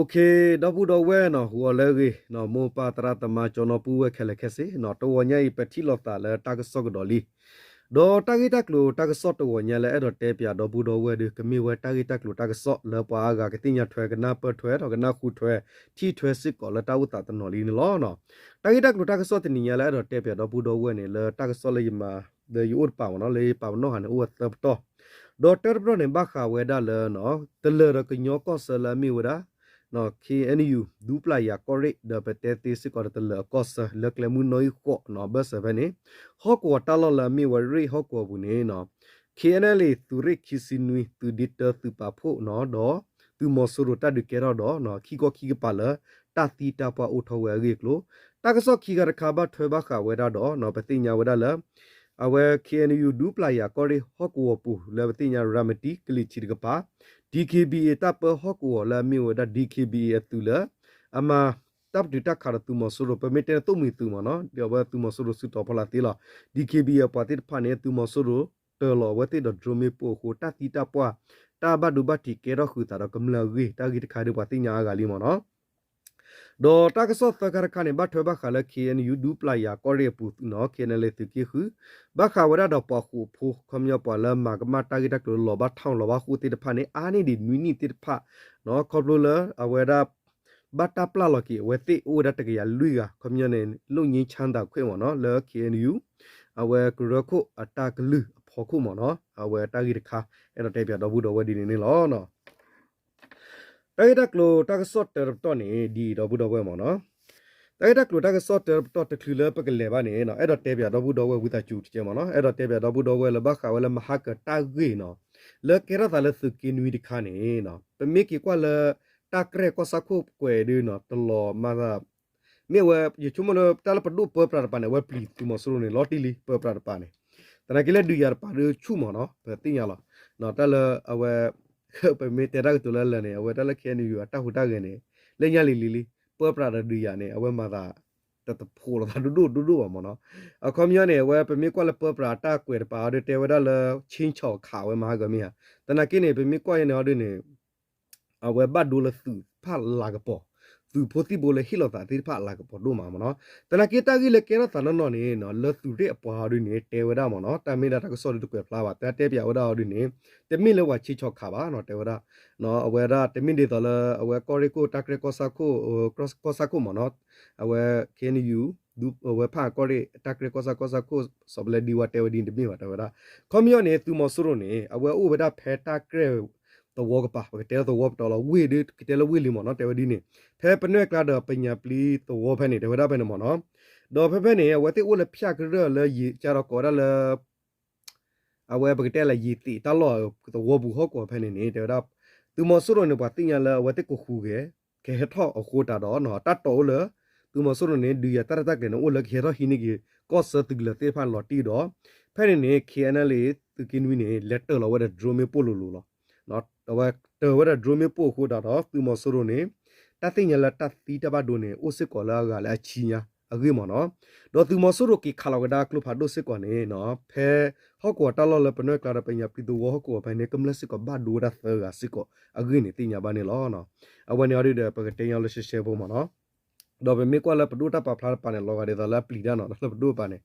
ဒီပုၢ်ဒီဝဲၢ်နီၤ ဟူအီၤလၢအဂ့ၤနီၤ မိၢ်ပၢ်သရၣ်သမါ ကၠီနီၤပုၢ်ဝဲၢ်ခဲလၢာ်ခဲဆ့နီၤ တဂီၤညါအံၤ ပထံၣ်လိာ်သးလၢတၢ်ကစီၣ်ကဒီးလံ. ဒီးတၢ်ဂ့ၢ်တၢ်ကျိၤတၢ်ကစီၣ်တဂီၤညါလၢအဲၣ်ဒိးတဲပၠးဒီပုၢ်ဒီဝဲၢ်ဒီး ကမ့ၢ်ဝဲတၢ်ဂ့ၢ်တၢ်ကျိၤတၢ်ကစီၣ်လၢပှၤအါဂၤကသ့ၣ်ညါထွဲ ကနၢ်ပၢၢ်ထွဲဒီးကနၢ်ဟူထွဲ ထံၣ်ထွဲစ့ၢ်ကီးလၢတၢ်အိၣ်သးတနီၤလံန့ၣ်လီၤ. တၢ်ဂ့ၢ်တၢ်ကျိၤတၢ်ကစီၣ်တနံၤညါလၢအဲၣ်ဒိးတဲပၠးဒီပုၢ်ဒီဝဲၢ်န့ၣ် လၢတၢ်ကစီၣ်လၢယမၤ လၢယအိၣ်တပၤမ့ၢ်နီၤ လၢယပာ်ပနီၣ်ဃာ်န့ၣ် အိၣ်ဝဲသၢပတီၢ် ဒီးတၢတပတီၢ်န့ၣ် ဘၣ်ဃးဝဲဒၣ်လၢ တလၢၤဒီးကညီကီၢ်ဆၢလၢအမ့ၢ်ဝဲဒၣ် KNU ဒူပျၢ်ယၤကီၢ်ရ့ၣ် ဒီးပတဲသ့စ့ၢ်ကီးဒီးတလၢၤအကီၢ်ဆၢ လၢကျဲမုၢ်နီၣ်ဂံၢ်ဃိးနီၤ ဘၢၣ်စၢၤဖဲန့ၣ် ဟီၣ်ကဝီၤတၢ်လီၢ်လၢအမ့ၢ်ဝဲရ့ၣ်ဟီၣ်ကဝီၤပူၤန့ၣ် KNLA သုးရ့ၣ်ခံဆံနွံ သုးဒ့တၢ သုးပာ်ဖှိၣ်နီၤ ဒီးသုးမီၤစိရိၤတၢ်ဒုးကဲထီၣ်ဒီး ခံခီခံကပၤလၢ တၢ်သံတၢ်ပှၢ်အိၣ်ထီၣ်ဝဲအဂ့ၢ်အကျိၤ တၢ်ကစီၣ်ခံခါတခါဘၣ်ထွဲဘၣ်ဃးဝဲဒၣ်ဒီး ပသ့ၣ်ညါဝဲဒၣ်လၢ အဝဲ KNU ဒူပျၢ်ယၤကီၢ်ရ့ၣ်ဟီၣ်ကဝီၤပူၤလၢပသ့ၣ်ညါရၤမတံကလံၤထံးတကပၤ DKBA တၢ်ပၢဟီၣ်ကဝီၤလၢအမ့ၢ်ဝဲဒၣ် DKBA အသုးလၢ အမၤတၢ်ပတုာ်တၢ်ခးဒီးသုးမီၤစိရိၤ ပမ့ၢ်တဲန့ၣ်သိၣ်မှံၤသုးမ့ၢ်နီၤ ဒီးအဝဲသုးမီၤစိရိၤစုတီၤဖီလာ်သ့လီၤ. DKBA အပှၤသ့ၣ်တဖၣ်န့ၣ် သုးမီၤစိရိၤ တၢၤလီၤအဝဲသ့ၣ်ဒီး drone မ့ၣ်ပိၢ်အဃိ တၢ်သံတၢ်ပှၢ် တၢ်ဘၣ်ဒိဘၣ်ထံးကဲထီၣ်ဃုာ်သးဒီးကမျၢၢ်အဂ့ၢ် တၢ်ဂ့ၢ်တခါဒီးပှၤသ့ၣ်ညါအါဂၤလံမ့ၢ်နီၤ ဒီးတၢ်ကစီၣ်သၢခါတခါန့ၣ် ဘၣ်ထွဲဘၣ်ဃးလၢ KNU ဒူပျၢ်ယၤကီၢ်ရ့ၣ်အပူၤနီၤ KNLA သုးက့ဃု ဘၣ်ဃးဝဲဒၣ်ဒီးပှၤဃိာ်ဖိ ခီပညီပှၤလၢမၤကမၣ်တၢ်ဂ့ၢ်တၢ်ကျိၤလီၤဘၣ်ထီၣ်လီၤဘၣ်ဃိၣ်သ့ၣ်တဖၣ်န့ၣ် အါန့ၢ်ဒံးနွံနံၣ်သ့ၣ်တဖၣ်နီၤ ခီဖျိလၢအဝဲဒၣ် ဘၣ်တၢ်ပျၢ်လီၤက့ၤအဝဲသ့ၣ်အိၣ်ဝဲဒၣ်တကယၤလွံၢ်ဂၤ ခီပညီန့ၣ် လိၣ်ငြိမ်းချမ်းသာခွင့်မ့ၢ်နီၤ လၢ KNU အဝဲကရၢခိၣ်အတၢ်ကလုၢ်အဖီခိၣ်မ့ၢ်နီၤ အဝဲတၢ်ဂ့ၢ်တခါ အဲၣ်ဒိးတဲပၠးဒီပုၢ်ဒီဝဲၢ်ဒ်န့ၣ်န့ၣ်လီၤ. တၢ်ဂ့ၢ်တၢ်ကျိၤတၢ်ကစီၣ်တၢတပတီၢ်န့ၣ် ဒ်အံၤဒီပုၢ်ဒီဝဲၢ်မ့ၢ်နီၤ တၢ်ဂ့ၢ်တၢ်ကျိၤတၢ်ကစီၣ်တၢတပတီၢ်တချုးလၢပကလဲၤဘၣ်န့ၣ် အဲၣ်ဒိးတဲပၠးဒီပုၢ်ဒီဝဲၢ်ဝံသးစူၤတကဲမ့ၢ်နီၤ အဲၣ်ဒိးတဲပၠးဒီပုၢ်ဒီဝဲၢ်လၢဘၣ်ဃးဝဲလၢမဟါကတၢ်ဂ့ၢ်နီၤ လၢကဲထီၣ်သးလၢသုးက့နွံတခါန့ၣ် ပမ့ၢ်က့ၤကွၢ်လၢ တၢ်ကြဲၢ်ကီၢ်ဆၣ်ခိၣ်ကွဲးဒုနီၤ တလီၤမၤသး မ့ၢ်ဝဲ ယဆိကမိၣ်လၢတၢ်လၢပဒိၣ်ပၢပြးတပၤန့ၣ် အဝဲပျံၤသုးမီၤစိရိၤန့ၣ် လီၤတံၢ်လံ ပၢပြးတပၤန့ၣ် သနာ်က့လၢဒုးယၤတပၤဒီးဆူၣ်မ့ၢ်နီၤ ပသ့ၣ်ညါလီၤ တၢ်လၢအဝဲ ပမ့ၢ်တဲတၢ်ကတိၤလၢလၢာ်န့ၣ် အဝဲတၢ်လၢ KNU အတၢ်ဟူးတၢ်ဂဲၤန့ၣ် လၢညါလံၤလံၤလံ ပၢပြးဒီးဒုးယၤန့ၣ် အဝဲမၤသး တတဖိးလိာ်သးဒိၣ်ဒိၣ်ဒိၣ်ဒိၣ်ဘၣ်မ့ၢ်နီၤ အခီပညီန့ၣ် အဝဲပမ့ၢ်ကွၢ်လၢပၢပြးအတၢ်ကွဲးတပၤအီၤဒီးတဲဝဲဒၣ်လၢ ဆ့ဆီၣ်ခးဝဲမဟါကမ့ၢ်ဧါ သနာ်က့န့ၣ် ပမ့ၢ်ကွၢ်အံၤန့ၣ်အီၤဒုန့ၣ် အဝဲဘၣ်ဒိလၢသုးတဖၣ်လၤကပီၤ သုးဖိသံၣ်ဘိလၢဟ့ၣ်လီၤသးသ့ၣ်တဖၣ်အလၤကပီၤဒိၣ်မးမ့ၢ်နီၤ သနာ်က့တၢ်ဂ့ၢ်လၢကဲထီၣ်သးနီၢ်နီၢ်န့ၣ် လၢသုးရ့ၣ်အပှၤအီၤဒုန့ၣ် တဲဝဲဒၣ်မ့ၢ်နီၤ တၢ်မ့ၢ်ဒၣ်တၢ်ကစီၣ်ဒုတကွဲးဖျါဘၣ် တၢ်တဲပၠးဝဲဒၣ်အီၤဒုန့ၣ် တမ့ၢ်လၢပှၤဆ့ဆီၣ်ခးဘၣ်နီၤ တဲဝဲဒၣ် အဝဲဒၣ်တမ့ၢ်ဒ်သိးလၢ အဝဲကီၢ်ရ့ၣ်ခိၣ်တၢ်ကြဲၢ်ကီၢ်ဆၣ်ခိၣ် ကီၢ်ဆၣ်ခိၣ်မ့ၢ်နီၤ အဝဲ KNU အဝဲဖၣ်ကီၢ်ရ့ၣ် တၢ်ကြဲၢ်ကီၢ်ဆၣ် ကီၢ်ဆၣ်ခိၣ် စီၤပလဲဒံဝါတဲဝဲဒ်န့ၣ်တမ့ၢ်ဘၣ် တဲဝဲဒၣ် ခီပညီန့ၣ် သုးမီၤစိရိၤန့ၣ် အဝဲအိၣ်ဝဲဒၣ်ဖဲတၢ်ကြဲၢ်သဝီကပၤ ပကတဲလၢသဝီပတီၢ်လီၤ ဝ့ၢ်ဒုးကတဲလၢဝ့ၢ်လံမ့ၢ်နီၤ တဲဝဲဒ်န့ၣ် ဖဲပနွဲၢ်ကျါဒီးပညးပျံၤသဝီဖဲန့ၣ် တဲဝဲဒၣ်ဖဲန့ၣ်မ့ၢ်နီၤ ဒီးဖဲဖဲန့ၣ် အဝဲသ့ၣ်အိၣ်လၢဖၠၣ်ကရၢၢ်လၢယံၤကဒီးကိးဝဲဒၣ်လၢ အဝဲပကတဲလၢယံၤသ့ၣ်တၢ်လီၢ်သဝီပူၤဟီၣ်ကဝီၤဖဲန့ၣ်န့ၣ် တဲဝဲဒၣ် သုးမီၤစိရိၤန့ၣ် ပှၤသ့ၣ်ညါလၢအဝဲသ့ၣ်ကဟူးဂဲၤ ကဟဲထီၣ်အဃိတးဒီး တၢ်တီၢ်အိၣ်လၢ သုးမီၤစိရိၤန့ၣ် ဒုးယၤတၢ်ရဲၣ်တၢ်ကျဲၤန့ၣ် အိၣ်လၢကဟဲထီၣ်ဟံးန့ၢ်က့ၤ ကီၢ်ဆၢသုးကလၢၤသ့ၣ်တဖၣ်လီၤတံၢ်ဒီး ဖဲန့ၣ်န့ၣ် KNLA သုးက့နွံန့ၣ် လဲၤတၢၤလီၤဝဲဒီး drone မ့ၣ်ပိၢ်လိၤလိၤလီၤ. အဝဲတၢၤဝဲဒီး drone မ့ၣ်ပိၢ်အဃိတးဒီး သုးမီၤစိရိၤန့ၣ် တၢ်သ့ၣ်ညါလၢတၢ်သံတၢ်ဘၣ်ဒိန့ၣ် အိၣ်စ့ၢ်ကီးလၢအဂၤလၢအဆံညါအဂ့ၢ်မ့ၢ်နီၤ ဒီးသုးမီၤစိရိၤက့ၤခးလီၤကဒါကျိဖးဒိၣ်စ့ၢ်ကီးန့ၣ် ဖဲဟီၣ်ကဝီၤတၢ်လီၢ်လၢပနွဲၢ်ကျါဒီးပညးပျံၤသဝီဟီၣ်ကဝီၤဖဲန့ၣ် ကမျၢၢ်စ့ၢ်ကီးဘၣ်ဒိဝဲဒၣ်သၢဂၤစ့ၢ်ကီးအဂ့ၢ်န့ၣ် သ့ၣ်ညါဘၣ်န့ၣ်လီၤ. အဝဲန့ၣ်အီၤဒုဒီး ပကတဲညီလၢရှဲရှဲဖိမ့ၢ်နီၤ ဒီးပမ့ၢ်ကွၢ်လၢပဒိၣ်တၢ်ပာ်ဖျါတပၤန့ၣ် လီၤဂာ်ဒ်သိးလၢအပျံၤတၢ်နီၤ လၢပဒိၣ်တပၤန့ၣ်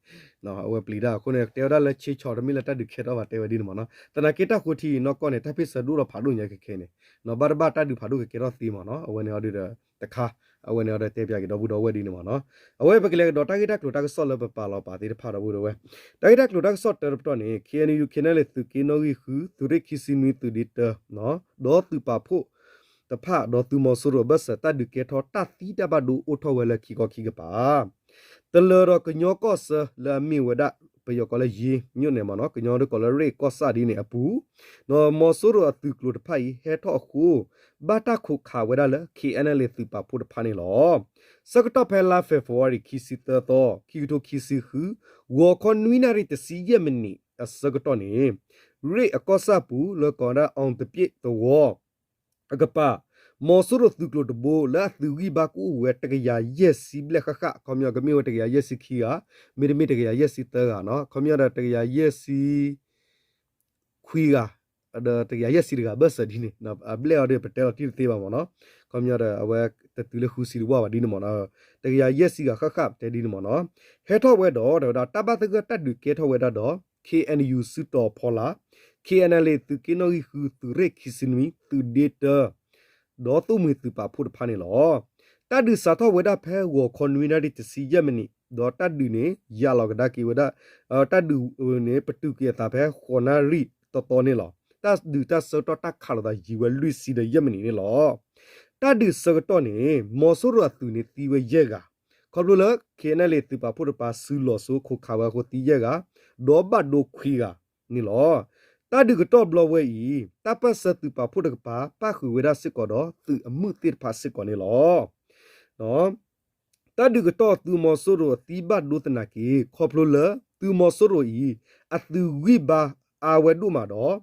အဝဲပျံၤတၢ်အဃိန့ၣ် တဲဝဲဒၣ်လၢဆ့ဆီၣ်တမ့ၢ်လၢတၢ်ဒုးကဲထီၣ်ဘၣ် တဲဝဲဒ်န့ၣ်မ့ၢ်နီၤ သနာ်က့တၢ်ဃိထံအံၤနီၢ်ကီၢ်န့ၣ် တၢ်ဖ့ၣ်ဆၢဒိၣ်ထီၣ်ဖးဒိၣ်ညါခဲခဲန့ၣ် ဘၣ်တဘၣ်တၢ်ဒုးဖးဒိၣ်ကကဲထီၣ်သ့မ့ၢ်နီၤ အဝဲန့ၣ်အီၤဒုဒီး တခါ အဝဲန့ၣ်အီၤဒီးတဲပၠးက့ၤဒီပုၢ်ဒီဝဲၢ်ဒ်န့ၣ်မ့ၢ်နီၤ အဝဲပကလဲၤကဒီးတၢ်ဂ့ၢ်တၢ်ကျိၤတၢ်ကစီၣ်လၢပပာ်လီၤပာ်သ့ၣ်တဖၣ်ဒီပုၢ်ဒီဝဲၢ် တၢ်ဂ့ၢ်တၢ်ကျိၤတၢ်ကစီၣ်တၢတပတီၢ်န့ၣ် KNU KNLA သုးက့နီၣ်ဂံၢ်ဃု သုးရ့ၣ်ခံဆံနွံ သုးဒ့တၢ ဒီးသုးပာ်ဖှိၣ်တဖၣ် ဒီးသုးမီၤစိရိၤအဘၢၣ်စၢၤတၢ်ဒုးကဲထီၣ်တၢ်သံတၢ်ဘၣ်ဒိအိၣ်ထီၣ်ဝဲလၢခံခီခံကပၤ တလၢၤဒီးကညီကီၢ်ဆၢလၢအမ့ၢ်ဝဲဒၣ် ပယီၤကိးလၢယ့ၤ မြို့နယ်မ့ၢ်နီၤ ကညီဒုးကိးလၢရ့ၣ်ကီၢ်ဆၣ်ဒ်န့ၣ်အပူၤ ဒီးမီၤစိရိၤအသုးကျိၤတဖၣ်အံၤဟဲထီၣ်အဃိ ဘၣ်တၢ်ခိးခးဝဲဒၣ်လၢ KNLA သုးပာ်ဖှိၣ်တဖၣ်န့ၣ်လီၤ. ဆၢကတီၢ်ဖဲလါ February ခံဆံသၢသီ ခံကထိခံဆံဃု ဂီၤခီနွံနၣ်ရံၣ်တဆံယဲၢ်မံးနံးအဆၢကတီၢ်န့ၣ် ရ့ၣ်အကီၢ်ဆၣ်ပူၤလၢကိးဝဲဒၣ် အောင်သပြေ သဝီ အကပၤ မီၤစိရိၤသုးကျိၤတဘိလၢအသုးဂံၢ်ဘါကအိၣ်ဝဲတကယၤယဲၢ်ဆံဘျဲၣ်ဃၣ်ဃၣ် ခီပညီကမ့ၢ်ဝဲတကယၤယဲၢ်ဆံခံဂၤ မ့တမ့ၢ်တကယၤယဲၢ်ဆံသၢဂၤနီၤ ခီပညီဒီးတကယၤယဲၢ်ဆံခွံဂၤ ဒီးတကယၤယဲၢ်ဆံတဂၤဘၢၣ်စၢၤဒ်န့ၣ် အဘျဲၣ်အီၤဒီးပတဲလီၤတံၢ်တသ့ဘၣ်မ့ၢ်နီၤ ခီပညီဒီး အဝဲတတုၤလၢဃုဆံတဝၢဘၣ်ဒ်န့ၣ်မ့ၢ်နီၤ, တကယၤယဲၢ်ဆံဂၤဃၣ်ဃၣ်တဲဒ်န့ၣ်မ့ၢ်နီၤ, ဟဲထီၣ်ဝဲဒီး တဲဝဲဒၣ် တၢ်ဘၣ်သဂၢၢ်တၢ်ဒုးကဲထီၣ်ဝဲဒၣ်ဒီး ခ့ၣ်အဲၣ်ယူၣ် စုတီၤဖီလာ်, KNLA သုးက့နီၣ်ဂံၢ်ဃု သုးရ့ၣ်ခံဆံနွံ သုးဒ့တၢ ဒီးသိၣ်မှံၤသုးပာ်ဖှိၣ်တဖၣ်န့ၣ်လီၤ. တၢ်ဒုးစးထီၣ်ဝဲဒၣ်ဖဲဂီၤခီနွံနၣ်ရံၣ်တဆံယဲၢ်မံးနံး, ဒီးတၢ်ဒုးန့ၣ် ယၤလီၤကဒါက့ၤဝဲဒၣ်, တၢ်ဒုးန့ၣ် ပတုာ်က့ၤအသးဖဲဃိးနၣ်ရံၣ်တီတီန့ၣ်လီၤ. တၢ်ဒုးတၢ်ဆၢကတီၢ်တၢ်ခးလိာ်သးယံာ်ဝဲလွံၢ်ဆံဒီးယဲၢ်မံးနံးန့ၣ်လီၤ. တၢ်ဒုးဆၢကတီၢ်န့ၣ် မီၤစိရိၤအသုးန့ၣ်သံဝဲယဲၢ်ဂၤ, ခီဖျိလၢ ခ့ၣ်အဲၣ်ယူၣ် သုးပာ်ဖှိၣ်တကပၤစုလီၤစိခိးခးဝဲအဃိသံယဲၢ်ဂၤ, ဒီးဘၣ်ဒိခွံဂၤန့ၣ်လီၤ. တၢ်ဒုးကတီၢ်ဘျီဝဲအံၤ တၢ်ပၢၢ်ဆၢသုးပာ်ဖှိၣ်တကပၤ ပၣ်ဃုာ်ဝဲဒၣ်စ့ၢ်ကီးဒီးသုးအမုၢ်သ့ၣ်တဖၣ်စ့ၢ်ကီးန့ၣ်လီၤ. တၢ်ဒုးကတီၢ်သုးမီၤစိရိၤသံဘၣ်ဒိသနာ်က့ ခီဖျိလၢ သုးမီၤစိရိၤအံၤ အသုးဂံၢ်ဘါအါဝဲဒိၣ်မးဒီး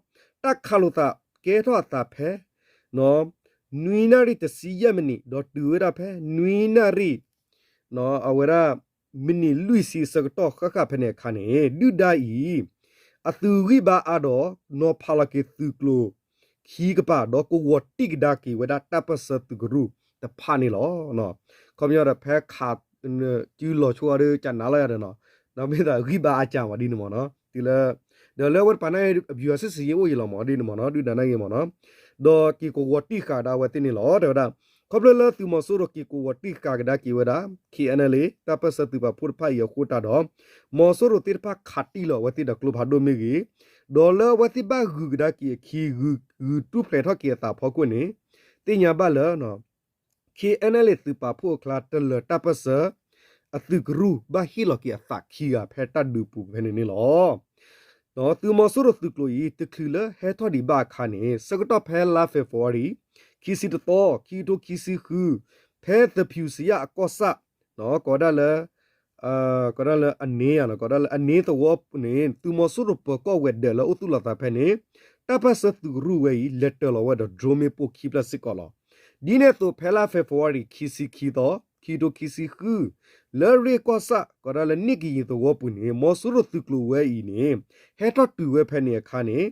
တၢ်ခးလိာ်သးကဲထီၣ်အသးဖဲ နွံနၣ်ရံၣ်တဆံယဲၢ်မံးနံး ဒီးတုၤဝဲဒၣ်ဖဲနွံနၣ်ရံၣ် အဝဲဒၣ် မံးနံးလွံၢ်ဆံအဆၢကတီၢ်ဃၣ်ဃၣ်ဖဲန့ၣ်အခါန့ၣ် ဒုၣ်ဒါအံၤ အသုးဂံၢ်ဘါအါဒီး နီၤဖးလီၤက့ၤသုးကျိၤခံကပၤ ဒီးကဝီၤတံၢ်ကဒါက့ၤဝဲဒၣ်တၢ်ပၢၢ်ဆၢသုးကရူၢ်တဖၣ်န့ၣ်လီၤ. ခီပညီဒီးဖဲခး စုလီၤဆိအီၤဒီးကနၣ်လီၤယၤဒီးနီၤ, ဒီးမ့ၢ်သးဂံၢ်ဘါအါကၢမးဒ်န့ၣ်မ့ၢ်နီၤ, တုၤလၢ ဒီးလၢအဝဲတပၤန့ၣ် ဗျူဟာစစ်ဆင်ရေးအိၣ်ယံၤလီၤမ့ၢ်ဒ်န့ၣ်မ့ၢ်နီၤ, ဒုၣ်ဒါန့ၣ်ဂ့ၤမ့ၢ်နီၤ, ဒီးက့ၤကဝီၤတံၢ်ဃာ်ဒၣ်ဝဲသ့ၣ်န့ၣ်လီၤ. တဲဝဲဒၣ် ခီဖျိလၢသုးမီၤစိရိၤက့ၤကဝီၤတံၢ်ဃာ်ကဒါက့ၤဝဲဒၣ် ခ့ၣ်အဲၣ်ယူၣ် တၢ်ပၢၢ်ဆၢသုးပာ်ဖှိၣ်တဖၣ်အံၤအဃိတၢ်ဒီး မီၤစိရိၤသ့ၣ်တဖၣ်ခးတံၢ်လီၤအဝဲသ့ၣ်ဒီးကျိဖးဒိၣ်မ့ၢ်ဂ့ၤ, ဒီးလၢအဝဲသ့ၣ်ဘၣ်ဂုၤကဒါက့ၤအခံ ဂုၤတူၢ်ဖျဲးထီၣ်က့ၤအသးဖီခိၣ်န့ၣ် သ့ၣ်ညါဘၣ်လၢ ခ့ၣ်အဲၣ်ယူၣ် သုးပာ်ဖှိၣ်အကျါတလၢၤတၢ်ပၢၢ်ဆၢ အသုးကရူၢ်ဘၣ်ဟ့ၣ်လီၤက့ၤအသးခံဂၤဖဲတၢ်ဒုးပူၤဖဲန့ၣ်န့ၣ်လီၤ. ဒီးသုးမီၤစိရိၤသုးကျိၤအံၤ တချုးလၢဟဲထီၣ်ဒံးဘၣ်အခါန့ၣ် ဆၢကတီၢ်ဖဲလါ February ခံဆံတသီ ခံကထိခံဆံဃု ဖဲသဖၠူၣ်စယၣ်အကီၢ်ဆၣ် ကိးဒၣ်လၢ ကိးဒၣ်လၢအန့ၣ် ကိးဒၣ်လၢအန့ၣ်သဝီန့ၣ် သုးမီၤစိရိၤပၢၤကီၢ်ဝဲၤဒၢးလၢအိၣ်သူၣ်လီၤသးဖဲန့ၣ် တၢ်ပၢၢ်ဆၢသုးကရူၢ်ဝဲအံၤ လဲၤတၢၤလီၤဝဲဒီး drone မ့ၣ်ပိၢ်ခံဖျၢၣ်စ့ၢ်ကီးလီၤ. ဒ်န့ၣ်အသိးဖဲလါ February ခံဆံခံသီ ခံကထိခံဆံဃု လၢရ့ၣ်ကီၢ်ဆၣ် ကိးဒၣ်လၢနံၣ်ကယံၤသဝီပူၤန့ၣ် မီၤစိရိၤသုးကျိၤဝဲအံၤန့ၣ် ဟဲထီၣ်တုၤဝဲဖဲန့ၣ်အခါန့ၣ်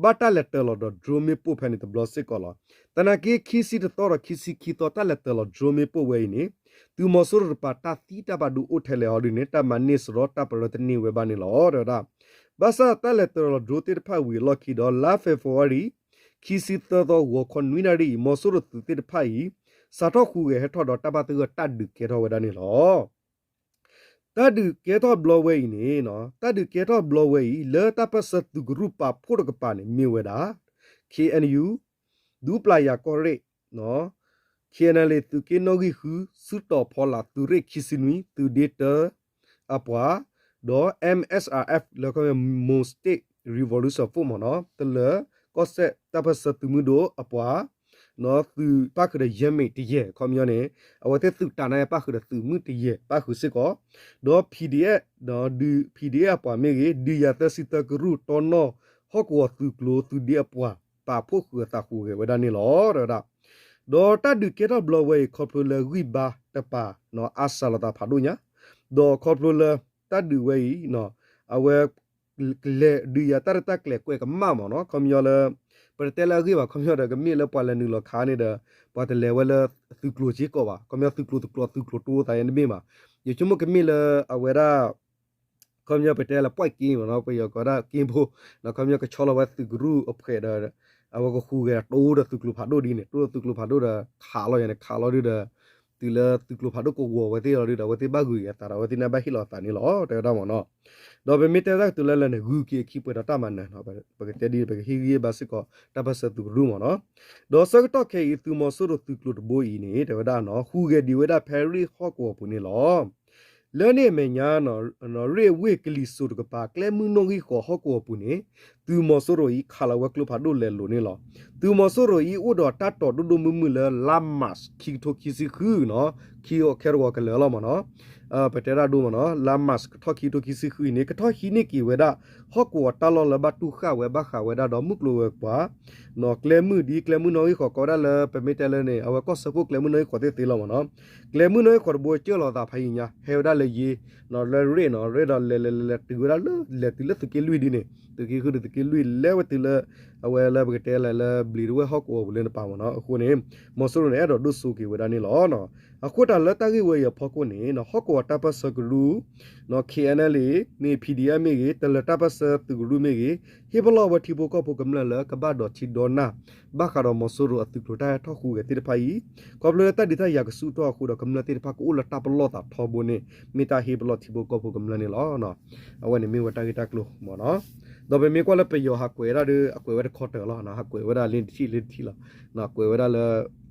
ဘၣ်တၢ်လဲၤတၢၤလီၤဒီး drone မ့ၣ်ပိၢ်ဖဲန့ၣ်တဘျီစ့ၢ်ကီးလီၤ. သနာ်က့ခံဆံတသီဒီးခံဆံခံသီ တၢ်လဲၤတၢၤလီၤ drone မ့ၣ်ပိၢ်ဝဲအံၤန့ၣ် သုးမီၤစိရိၤတကပၤတၢ်သံတၢ်ဘၣ်ဒိအိၣ်ထဲလဲၣ်အီၤဒ်န့ၣ် တၢ်မၤန့ၢ်စရီတၢ်ပရၢတန့ၢ်ဝဲဘၣ်န့ၣ်လီၤ. တဲဝဲဒၣ် ဘၣ်ဆၣ်တၢ်လဲၤတၢၤလီၤ drone သ့ၣ်တဖၣ်ဝံၤအလီၢ်ခံဒီး လါ February ခံဆံသၢသီ ဂီၤခီနွံနၣ်ရံၣ်အံၤ မီၤစိရိၤသုးသ့ၣ်တဖၣ်အံၤ စးထီၣ်ဟူးဂဲၤဟဲထီၣ်ဒီးတၢ်ဘၣ်သဂၢၢ်တၢ်ဒုးကဲထီၣ်ဝဲဒၣ်န့ၣ်လီၤ. တၢ်ဒုးကဲထီၣ်ဘျီဝဲအံၤန့ၣ် တၢ်ဒုးကဲထီၣ်ဘျီဝဲအံၤ လၢတၢ်ပၢၢ်ဆၢသုးကရူၢ်ပာ်ဖှိၣ်တကပၤန့ၣ် မ့ၢ်ဝဲဒၣ် ခ့ၣ်အဲၣ်ယူၣ် ဒူပျၢ်ယၤကီၢ်ရ့ၣ် ခ့ၣ်အဲၣ်ယူၣ် သုးက့နီၣ်ဂံၢ်ဃု စုတီၤဖီလာ် သုးရ့ၣ်ခံဆံနွံ သုးဒ့တၢ အပှၤ ဒီး MSRF လၢ Mon State Revolution Force မ့ၢ်နီၤ တလၢၤကီၢ်စဲၣ်တၢ်ပၢၢ်ဆၢသုးမုၢ်ဒိၣ်အပှၤ သုးပၣ်ဃုာ်ဒီးယဲၢ်မံးတယဲၢ် ခီပညီန့ၣ် အဝဲသ့ၣ်သုးတၢ်န့ၣ်ပၣ်ဃုာ်ဒီးသုးမုၢ်တယဲၢ်ပၣ်ဃုာ်စ့ၢ်ကီး ဒီး PDF ဒီး PDF အပှၤမ့ၢ်ဂ့ၤ ဒုးယၤသၢဆံသၢကရူၢ်တီနီၣ် ဟီၣ်ကဝီၤသုးကျိၤသုးဒ့အပှၤ ပာ်ဖှိၣ်ဃုာ်အသးဟူးဂဲၤဝဲဒၣ်န့ၣ်လီၤ တဲဝဲဒၣ် ဒီးတၢ်ဒုးကဲထီၣ်ဘျီဝဲအံၤ ခီဖျိလၢဂံၢ်ဘါတကပၤ အါစှၤလိာ်သးဖးဒိၣ်ညါ ဒီးခီဖျိလၢတၢ်ဒုးဝဲအံၤ အဝဲ လဲၤဒုးယၤတၢ်ရဲၣ်တၢ်ကျဲၤကွဲးကမၣ်မ့ၢ်နီၤ ခီပညီလၢ ပတတဲလၢအဂ့ၢ်ဘၣ် ခီပညီဒီးကမ့ၢ်လၢပှၤလဲၤနုာ်လီၤခးန့ၣ်ဒီး ပှၤတလဲၤဝဲလၢသုးကျိၤစ့ၢ်ကီးဘၣ် ခီပညီသုးကျိၤတကျိၤသုးကျိၤတိသးယဲန့ၣ်မ့ၢ်ဘၣ် ယဆိကမိၣ်ကမ့ၢ်လၢအဝဲဒၣ် ခီပညီပတဲလၢ ပွၢ်က့ မ့ၢ်နီၤ ပယီၤကိးဒၣ်က့ဖိ ခီပညီကဆီလီၤဝဲသုးကရူၢ်အဖှဲးဒီး အဝဲကဟူးဂဲၤဒီးတိဒီးသုးကျိၤဖးဒိၣ်ဒ်န့ၣ် တိဒီးသုးကျိၤဖးဒိၣ်ဒီး ခးလီၤယၤန့ၣ် ခးလီၤဒုဒီး တုၤလၢသုးကျိၤဖးဒိၣ်ကဝီၤဝဲသ့ၣ်လီၤဒုဒီး အဝဲသ့ၣ်ဘၣ်ဂုာ်က့ၤအသးဒီး အဝဲသ့ၣ်န့ၣ်ဘၣ်ဟ့ၣ်လီၤအသးန့ၣ်လီၤ တဲဝဲဒၣ်မ့ၢ်နီၤ ဒီးပမ့ၢ်တဲတၢ်ကတိၤလၢလၢာ်န့ၣ် ဂုၤက့ၤအခံပှဲၤဒီးတၢ်မၤနၢၤနီၤ ပကတဲဒ် ပကဟ့ၣ်ဂံၢ်ဘါစ့ၢ်ကီး တၢ်ပၢၢ်ဆၢသုးကရူၢ်မ့ၢ်နီၤ ဒီးဆၢကတီၢ်ခဲအံၤ သုးမီၤစိရိၤသုးကျိၤတဘိအံၤန့ၣ် တဲဝဲဒၣ်နီၤ ဟူးဂဲၤဒံးဝဲဒၣ်ဖဲရ့ၣ်ဟီၣ်ကဝီၤပူၤန့ၣ်လီၤ လၢန့ၣ်အမဲာ်ညါ ရ့ၣ်ဝ့ၢ်ကလံၤစိးတကပၤ ကျဲမုၢ်နီၣ်ဂံၢ်ဃီဟီၣ်ကဝီၤပူၤန့ၣ် သုးမီၤစိရိၤအံၤခးလီၤဝဲကျိဖးဒိၣ်လဲၤလိာ်န့ၣ်လီၤ. သုးမီၤစိရိၤအံၤအိၣ်ဒီးတၢ်တီၤဒိၣ်ဒိၣ်မုၢ်မုၢ်လၢလါ March ခံကထိခံဆံဃုနီၤ ခံခဲတဝီၤကလၢာ်လီၤမ့ၢ်နီၤ ပတဲဒၣ်ဒိမ့ၢ်နီၤ လါ March ကထီၣ်ခံကထိခံဆံဃုအံၤန့ၣ် ကထီၣ်ဟံးန့ၢ်က့ၤဝဲဒၣ် ဟီၣ်ကဝီၤတၢ်လီၢ်လၢဘၣ်တူၢ်ဃာ်ဝဲ ဘၣ်ဃးဝဲဒၣ်ဒီးမုၢ်ကျိၤဝဲၤကွာ် နီၤ ကျဲမုၢ်ဒ်ကျဲမုၢ်နီၣ်ဂံၢ်ဃီ ကိးဝဲဒၣ်လၢ ပမ့ၢ်တဲလၢန့ၣ် အဝဲကီၢ်စၢဖှိၣ်ကျဲမုၢ်နီၣ်ဂံၢ်ဃီသ့ၣ်သ့လီၤမ့ၢ်နီၤ ကျဲမုၢ်နီၣ်ဂံၢ်ဃီတဘိကၢၢ်လီၤသးဖးယံာ်ညါ ဟဲဝဲဒၣ်လၢယ့ နီၤ လၢရ့ၣ်နီၤ ရ့ၣ်ဒီးလဲၤလဲၤလဲၤလဲၤတုၤဝဲဒၣ်လၢ လဲၤတုၤလၢသုးက့လွံၢ်ဒ်န့ၣ် သုးက့ဃုဒီးသုး က့လွံၢ်လဲၤဝဲတုၤလၢ အဝဲလၢပကတဲလဲၣ်လၢဘျံးတဝဲၢ်ဟီၣ်ကဝီၤပူၤလၢနပာ်မ့ၢ်နီၤ. အဃိန့ၣ် မီၤစိရိၤန့ၣ် အဲၣ်ဒိးဒိၣ်စိက့ၤဝဲဒၣ်န့ၣ်လီၤ. အဃိတၢ်လၢတၢ်ဂ့ၢ်ဝဲအံၤအဖီခိၣ်န့ၣ် ဟီၣ်ကဝီၤတၢ်ပၢၢ်ဆၢကရူၢ် KNLA မ့ၢ် P D F မ့ၢ်ဂ့ၤ, တလၢၤတၢ်ပၢၢ်ဆၢသုးကရူၢ်မ့ၢ်ဂ့ၤ, ဟ့ၣ်ပလီၢ်ဝဲထံဖိကီၢ်ဖိကမျၢၢ်လၢကဘၣ်ဒီးထံဒီးနၢ် ဘၣ်ဃးဒီးမီၤစိရိၤအသုးကျိၤတၢ်ဟဲထီၣ်ဟူးဂဲၤသ့ၣ်တဖၣ်အံၤ, ခီဖျိလၢတၢ်ဒုးတၢ်ယၤကဆူၣ်ထီၣ်အဃိဒီး ကမျၢၢ်သ့ၣ်တဖၣ်ကအိၣ်လၢတၢ်ပလီၢ်သးထီဘိန့ၣ် မ့ၢ်တၢ်ဟ့ၣ်ပလီၢ်ထံဖိကီၢ်ဖိကမျၢၢ်န့ၣ်လီၤ. အဝဲန့ၣ်မ့ၢ်ဝဲတၢ်ဂ့ၢ်တၢ်ကျိၤမ့ၢ်နီၤ. ဒီးပမ့ၢ်ကွၢ်လၢပယီၤဟးကွဲးဒၣ်ဒီး အကွဲးဝဲတခီတၢၢ်လီၤ. ဟးကွဲးဝဲဒၣ်လၢနထံၣ်လၢနထံၣ်လီၤ. ကွဲးဝဲဒၣ်လၢ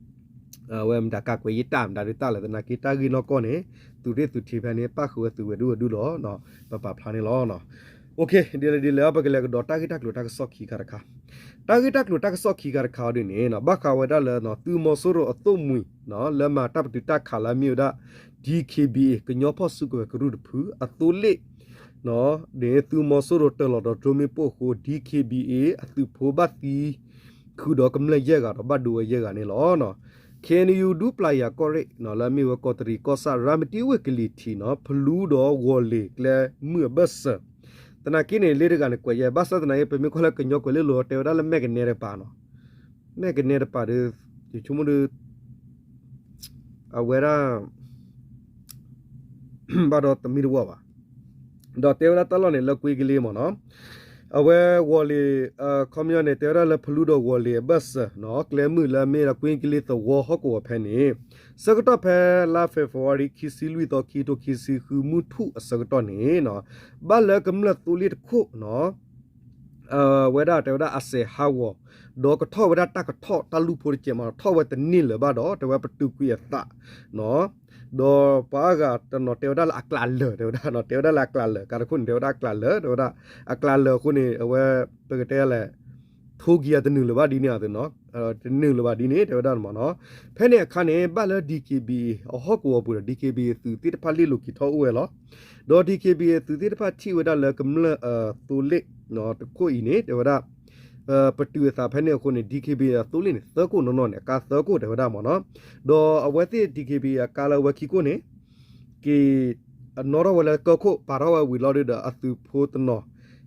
အဝဲမတၤကးကွဲးယတၢ်မတၤဒုးတၢ်လၢသနာ်က့ တၢ်ဂ့ၢ်နီၢ်ကီၢ်န့ၣ် သုးရ့ၣ်သုးထံဖဲန့ၣ် ပၣ်ဃုာ်ဝဲသုးဝဲၤဒိၣ်ဝဲၤဒိၣ်လီၤ. ပပာ်ဖျါန့ၣ်လီၤ. ဒ်လဲၣ်ဒ်လဲၣ် ပကလဲၤကဒီးတၢ်ဂ့ၢ်တၢ်ကျိၤတၢ်ကစီၣ်ခံခါတခါ, တၢ်ဂ့ၢ်တၢ်ကျိၤတၢ်ကစီၣ်ခံခါတခါအီၤဒ်န့ၣ် ဘၣ်ဃးဝဲဒၣ်လၢ သုးမီၤစိရိၤအသိၣ်မှံၤ လၢမၤတၢ်ပတုာ်တၢ်ခးလၢအမ့ၢ်ဝဲဒၣ် D K B A ကညီဖီၣ်စုကဝဲၤကရူၢ်တဖု အသိလ့ၣ် သုးမီၤစိရိၤတၢၤလီၤဒီး drone မ့ၣ်ပိၢ်အဃိ D K B A အသုးဖိဘၣ်သံ ဃုာ်ဒီးကမျၢၢ်ယဲၢ်ဂၤဒီးဘၣ်ဒိဝဲယဲၢ်ဂၤန့ၣ်လီၤ. K N U ဒူပျၢ်ယၤကီၢ်ရ့ၣ် လၢအမ့ၢ်ဝဲကီးတရံးကီၢ်ဆၣ် ရၤမတံဝ့ၢ်ကလံၤထံးနီၤ ဖလူဒီးဂီၤလ့ၤကျဲမုၢ်အဘၢၣ်စၢၤ, သနာ်က့န့ၣ် လၢတဂၤန့ၣ်ကွဲးယဲၢ် ဘၣ်ဆၣ်သနာ်က့ ပမ့ၢ်ကွၢ်လၢကညီကွဲးလ့ၢ်လိၤတဲဝဲဒၣ်လၢမဲာ်ကနဲတပၤနီၤ, မဲာ်ကနဲတပၤဒီး ယဆိကမိၣ်ဒီး အဝဲဒၣ် ဘၣ်ဒီးတမံၤတဝီဘၣ်, ဒီးတဲဝဲဒၣ်တၢ်လီၢ်န့ၣ်လၢကွ့ကလ့မ့ၢ်နီၤ, အဝဲဂီၤလ့ၤ ခီပညီန့ၣ် တဲဝဲဒၣ်လၢဖလူဒီးဂီၤလ့ၤအဘၢၣ်စၢၤနီၤ ကျဲမုၢ်လၢအမ့ၢ်ဒၣ်ကွ့ကလ့သဝီဟီၣ်ကဝီၤဖဲန့ၣ်, ဆၢကတီၢ်ဖဲလါ February ခံဆံလွံၢ်သီ ခံထိခံဆံဃု မုၢ်ထူၣ်အဆၢကတီၢ်န့ၣ်နီၤ, ဘၣ်လၢကမျၢၢ်သိလ့ၣ်တခိၣ်နီၤ ဝဲဒၣ်တဲဝဲဒၣ်အစဲးဟးဂီၤ, ဒီးကထီၣ်ဝဲဒၣ်တၢ်ကထီၣ်တၢ်လူၢ်ဖိတကဲးမး ထီၣ်ဝဲတန့ၢ်လၢၤဘၣ်ဒီး တဲဝဲပတုာ်ကွံာ်အသးနီၤ, ဒီးပှၤအါဂၤတနီၤတဲဝဲဒၣ်လၢအကျးလၢာ် တဲဝဲဒၣ်နီၤ တဲဝဲဒၣ်လၢအကျးလၢာ် ကးတခိၣ်န့ၣ် တဲဝဲဒၣ်အကျးလၢာ် တဲဝဲဒၣ် အကျးလၢာ်အဃိန့ၣ် အဝဲ ပကတဲလဲၣ် ထိၣ်ကံအတနုာ်လၢၤဘၣ်ဒ်န့ၣ်အသိးနီၤ, တနုာ်လၢၤဘၣ်ဒ်န့ၣ် တဲဝဲဒၣ်မးနီၤ, ဖဲန့ၣ်အခါန့ၣ် ဘၣ်လၢ D K B A အဟီၣ်ကဝီၤပူၤဒီး D K B A အသုးသ့ၣ်တဖၣ်လ့ၣ်လိၤက့ၤထီၣ်အိၣ်ဝဲလီၤ. ဒီး D K B A အသုးသ့ၣ်တဖၣ်ထံၣ်ဝဲဒၣ်လၢကမျၢၢ်အသိလ့ၣ်တခိၣ်အံၤန့ၣ် တဲဝဲဒၣ် ပတုာ်အသးဖဲန့ၣ်အဃိန့ၣ် D K B A အသိလ့ၣ်န့ၣ် သၢကိၣ်နီၢ်နီၢ်န့ၣ် အကါသၢကိၣ်တဲဝဲဒၣ်မးနီၤ, ဒီးအဝဲသ့ၣ် D K B A အကါလၢအဝဲခံကိၣ်န့ၣ် က့ၤ နီၣ်ထီၣ်ဝဲလၢကၢၢ်ခိၣ် ပာ်ထီၣ်ဝဲဝံၤလီၤဒီး အသုးဖိတနီၤ